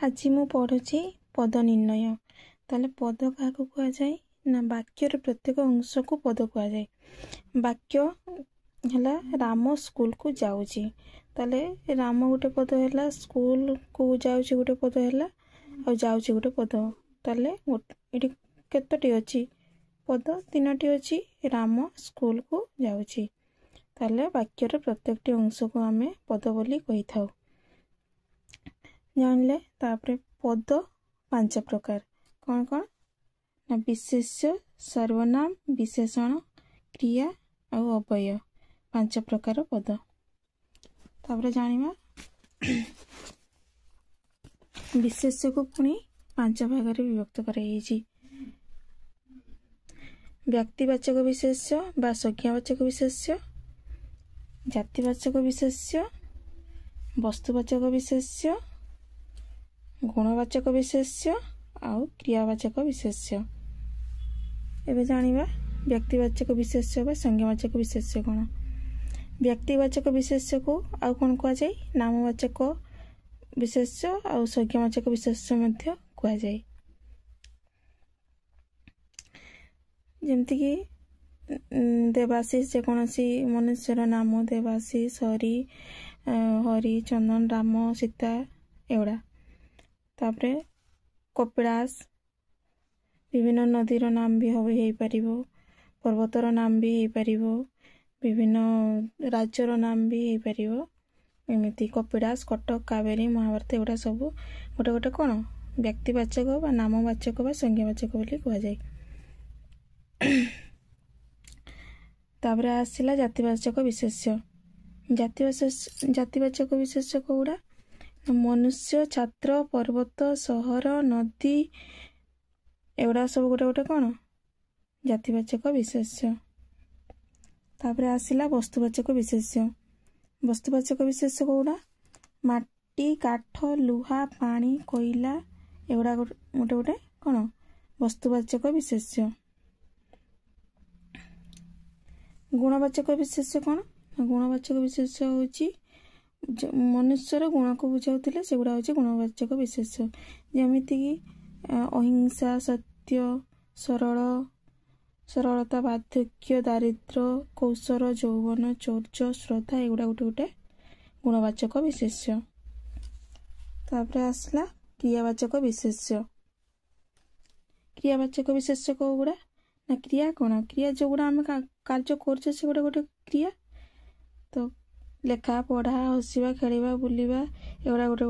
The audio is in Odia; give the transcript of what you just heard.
ଆଜି ମୁଁ ପଢ଼ୁଛି ପଦ ନିର୍ଣ୍ଣୟ। ତାହେଲେ ପଦ କାହାକୁ କୁହାଯାଏ ନା ବାକ୍ୟର ପ୍ରତ୍ୟେକ ଅଂଶକୁ ପଦ କୁହାଯାଏ। ବାକ୍ୟ ହେଲା ରାମ ସ୍କୁଲକୁ ଯାଉଛି, ତାହେଲେ ରାମ ଗୋଟେ ପଦ ହେଲା, ସ୍କୁଲକୁ ଯାଉଛି ଗୋଟେ ପଦ ହେଲା, ଆଉ ଯାଉଛି ଗୋଟେ ପଦ। ତାହେଲେ ଏଠି କେତୋଟି ଅଛି ପଦ? ତିନୋଟି ଅଛି। ରାମ ସ୍କୁଲକୁ ଯାଉଛି। ତାହେଲେ ବାକ୍ୟର ପ୍ରତ୍ୟେକଟି ଅଂଶକୁ ଆମେ ପଦ ବୋଲି କହିଥାଉ, ଜାଣିଲେ। ତାପରେ ପଦ 5 ପ୍ରକାର। କ'ଣ କ'ଣ ନା ବିଶେଷ୍ୟ, ସର୍ବନାମ, ବିଶେଷଣ, କ୍ରିୟା ଆଉ ଅବ୍ୟୟ, 5 ପ୍ରକାର ପଦ। ତାପରେ ଜାଣିବା ବିଶେଷ୍ୟକୁ ପୁଣି 5 ଭାଗରେ ବିଭକ୍ତ କରାଯାଇଛି। ବ୍ୟକ୍ତିବାଚକ ବିଶେଷ୍ୟ ବା ସଂଜ୍ଞାବାଚକ ବିଶେଷ୍ୟ, ଜାତିବାଚକ ବିଶେଷ୍ୟ, ବସ୍ତୁବାଚକ ବିଶେଷ୍ୟ, ଗୁଣବାଚକ ବିଶେଷ୍ୟ ଆଉ କ୍ରିୟାବାଚକ ବିଶେଷ୍ୟ। ଏବେ ଜାଣିବା ବ୍ୟକ୍ତିବାଚକ ବିଶେଷ୍ୟ ବା ସଂଜ୍ଞାବାଚକ ବିଶେଷ୍ୟ କ'ଣ। ବ୍ୟକ୍ତିବାଚକ ବିଶେଷ୍ୟକୁ ଆଉ କ'ଣ କୁହାଯାଏ? ନାମବାଚକ ବିଶେଷ୍ୟ ଆଉ ସଂଜ୍ଞାବାଚକ ବିଶେଷ୍ୟ ମଧ୍ୟ କୁହାଯାଏ। ଯେମିତିକି ଦେବାଶିଷ, ଯେକୌଣସି ମନୁଷ୍ୟର ନାମ ଦେବାଶିଷ, ହରି, ହରି, ଚନ୍ଦନ, ରାମ, ସୀତା, ଏଗୁଡ଼ା। ତାପରେ କପିଳାସ, ବିଭିନ୍ନ ନଦୀର ନାମ ବି ହେଇପାରିବ, ପର୍ବତର ନାମ ବି ହେଇପାରିବ, ବିଭିନ୍ନ ରାଜ୍ୟର ନାମ ବି ହେଇପାରିବ। ଏମିତି କପିଳାସ, କଟକ, କାବେରୀ, ମହାଭାରତ, ଏଗୁଡ଼ା ସବୁ ଗୋଟେ ଗୋଟେ କ'ଣ ବ୍ୟକ୍ତିବାଚକ ବା ନାମବାଚକ ବା ସଂଜ୍ଞାବାଚକ ବୋଲି କୁହାଯାଏ। ତାପରେ ଆସିଲା ଜାତିବାଚକ ବିଶେଷ୍ୟ। ଜାତିବାଚକ ବିଶେଷ୍ୟ କୋଉଗୁଡ଼ା? ମନୁଷ୍ୟ, ଛାତ୍ର, ପର୍ବତ, ସହର, ନଦୀ, ଏଗୁଡ଼ା ସବୁ ଗୋଟେ ଗୋଟେ କ'ଣ ଜାତିବାଚକ ବିଶେଷ୍ୟ। ତାପରେ ଆସିଲା ବସ୍ତୁବାଚକ ବିଶେଷ୍ୟ। ବସ୍ତୁବାଚକ ବିଶେଷ୍ୟ କୋଉଗୁଡ଼ା? ମାଟି, କାଠ, ଲୁହା, ପାଣି, କୋଇଲା, ଏଗୁଡ଼ା ଗୋଟେ ଗୋଟେ କ'ଣ ବସ୍ତୁବାଚକ ବିଶେଷ୍ୟ। ଗୁଣବାଚକ ବିଶେଷ୍ୟ କ'ଣ? ଗୁଣବାଚକ ବିଶେଷ୍ୟ ହେଉଛି ମନୁଷ୍ୟର ଗୁଣକୁ ବୁଝାଉଥିଲେ ସେଗୁଡ଼ା ହେଉଛି ଗୁଣବାଚକ ବିଶେଷ୍ୟ। ଯେମିତିକି ଅହିଂସା, ସତ୍ୟ, ସରଳ, ସରଳତା, ବାର୍ଦ୍ଧକ୍ୟ, ଦାରିଦ୍ର୍ୟ, କୌଶଳ, ଯୌବନ, ଚୌର୍ଯ୍ୟ, ଶ୍ରଦ୍ଧା, ଏଗୁଡ଼ା ଗୋଟେ ଗୋଟେ ଗୁଣବାଚକ ବିଶେଷ୍ୟ। ତାପରେ ଆସିଲା କ୍ରିୟାବାଚକ ବିଶେଷ୍ୟ। କ୍ରିୟାବାଚକ ବିଶେଷ୍ୟ କୋଉଗୁଡ଼ା ନା କ୍ରିୟା କ'ଣ? କ୍ରିୟା ଯେଉଁଗୁଡ଼ା ଆମେ କାର୍ଯ୍ୟ କରୁଛେ ସେଗୁଡ଼ା ଗୋଟେ କ୍ରିୟା। ତ ଲେଖା, ପଢ଼ା, ହସିବା, ଖେଳିବା, ବୁଲିବା, ଏଗୁଡ଼ା ଗୋଟେ